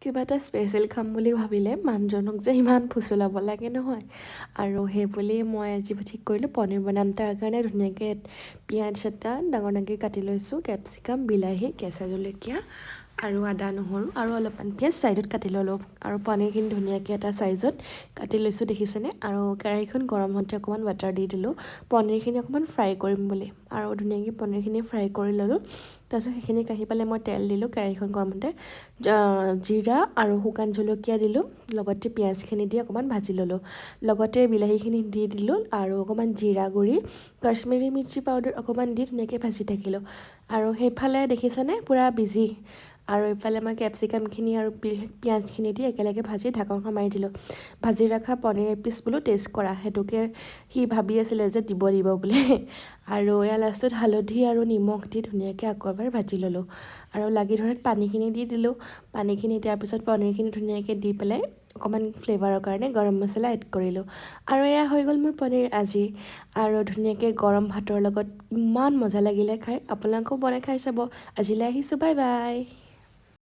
কিবা এটা স্পেচিয়েল খাম বুলি ভাবিলে মানুহজনক যে ইমান ফুচুলাব লাগে নহয়। আৰু সেইবুলি মই আজি ঠিক কৰিলোঁ, পনীৰ বনাম। তাৰ কাৰণে ধুনীয়াকৈ পিঁয়াজ এটা ডাঙৰ ডাঙৰকৈ কাটি লৈছোঁ, কেপচিকাম, বিলাহী, কেঁচা জলকীয়া আৰু আদা, নহৰু আৰু অলপমান পিঁয়াজ ছাইডত কাটি ল'লোঁ। আৰু পনীৰখিনি ধুনীয়াকৈ এটা চাইজত কাটি লৈছোঁ, দেখিছেনে? আৰু কেৰাহীখন গৰম হওঁতে অকণমান বাটাৰ দি দিলোঁ, পনীৰখিনি অকণমান ফ্ৰাই কৰিম বুলি। আৰু ধুনীয়াকৈ পনীৰখিনি ফ্ৰাই কৰি ল'লোঁ। তাৰপিছত সেইখিনি কাঢ়ি পেলাই মই তেল দিলোঁ। কেৰাহীখন গৰম হওঁতে জিৰা আৰু শুকান জলকীয়া দিলোঁ, লগতে পিঁয়াজখিনি দি অকণমান ভাজি ল'লোঁ, লগতে বিলাহীখিনি দি দিলোঁ আৰু অকণমান জিৰা গুড়ি, কাশ্মীৰী মিৰ্চি পাউডাৰ অকণমান দি ধুনীয়াকৈ ভাজি থাকিলোঁ। আৰু সেইফালে দেখিছেনে, পূৰা বিজি। আৰু এইফালে মই কেপচিকামখিনি আৰু পিঁয়াজখিনি দি একেলগে ভাজি ঢাকনখন মাৰি দিলোঁ। ভাজি ৰখা পনীৰ এপিচ বোলো টেষ্ট কৰা, সেইটোকে সি ভাবি আছিলে যে দিব দিব বুলি। আৰু এয়া লাষ্টত হালধি আৰু নিমখ দি ধুনীয়াকৈ আকৌ এবাৰ ভাজি ল'লোঁ আৰু লাগি ধৰাত পানীখিনি দি দিলোঁ। পানীখিনি দিয়াৰ পিছত পনীৰখিনি ধুনীয়াকৈ দি পেলাই অকণমান ফ্লেভাৰৰ কাৰণে গৰম মছলা এড কৰিলোঁ। আৰু এয়া হৈ গ'ল মোৰ পনীৰ আজি। আৰু ধুনীয়াকৈ গৰম ভাতৰ লগত ইমান মজা লাগিলে খাই। আপোনালোকেও বনাই খাই চাব। আজিলৈ আহিছোঁ, বাই বাই।